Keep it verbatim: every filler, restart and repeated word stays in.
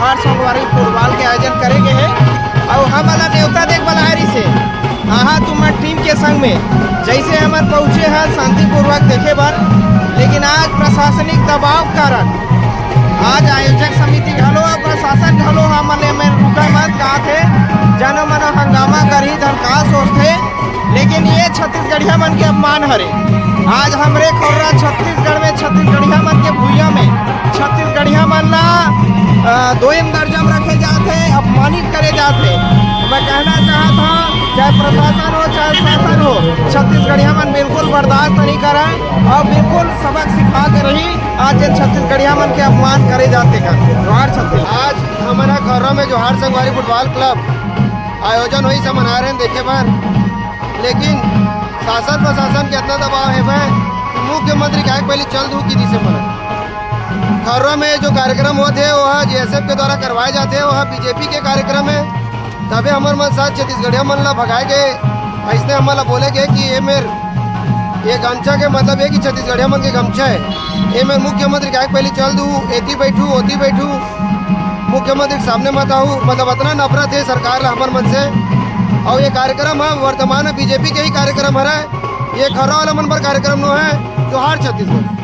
जोहार संगवारी, फुटबॉल के आयोजन करे गे हे अउ हमन ला नेवता दे के बलाए रिहिसे। आहा तुमन टीम के संग में, जइसे हमन पहुंचे हन शांतिपूर्वक देखे बर, लेकिन आज प्रशासनिक दबाव के कारण आज आयोजक समिति घलो अउ प्रशासन घलो हमन एमे रुका मत काथे, जनो मनो हंगामा करही धन का सोचथे। लेकिन ये छत्तीसगढ़िया मन के अपमान हरे। आज हमरे खोर्रा छत्तीसगढ़ में छत्तीसगढ़िया मन के भुइयां में छत्तीसगढ़िया मन ला अ, दोयम दर्जा में रखे जात हे, अपमानित करे जात हे। मैं कहना चाहत हूँ, चाहे प्रशासन हो, चाहे शासन हो, छत्तीसगढ़िया मन बिल्कुल बर्दाश्त नहीं करय अउ बिल्कुल सबक सिखा के रही। आज ये छत्तीसगढ़िया मन के अपमान करे जात हे का। जोहार छत्तीस। आज हमन ह खोर्रा में जोहार संगवारी फुटबॉल क्लब आयोजन होइस हे, हमन आए रहेन देखे बर, लेकिन शासन प्रशासन के इतना दबाव हे भाई कि मुख्यमंत्री काहे के पहले चल दू की दिसे मन। खोर्रा में जो कार्यक्रम होत हे, वह जेएसएफ के द्वारा करवाए जाते हे, वह बीजेपी के कार्यक्रम हे। तबे हमर मन साथ छत्तीसगढ़िया मन ला भगाए गए, अइसने हमन ला बोले गए कि ये मेर, ये गमछा के मतलब हे कि छत्तीसगढ़िया मन के गमछा हे। ये मेर मुख्यमंत्री काहे के पहले चल दू, एती बैठू, ओती बैठू, मुख्यमंत्री के सामने मत आहू, मतलब अतना नफरत हे सरकार ला हमर मन से। अउ ये कार्यक्रम ह वर्तमान में बीजेपी के ही कार्यक्रम हरे, ये खोर्रा वाला मन बर कार्यक्रम नो हे। जोहार छत्तीसगढ़।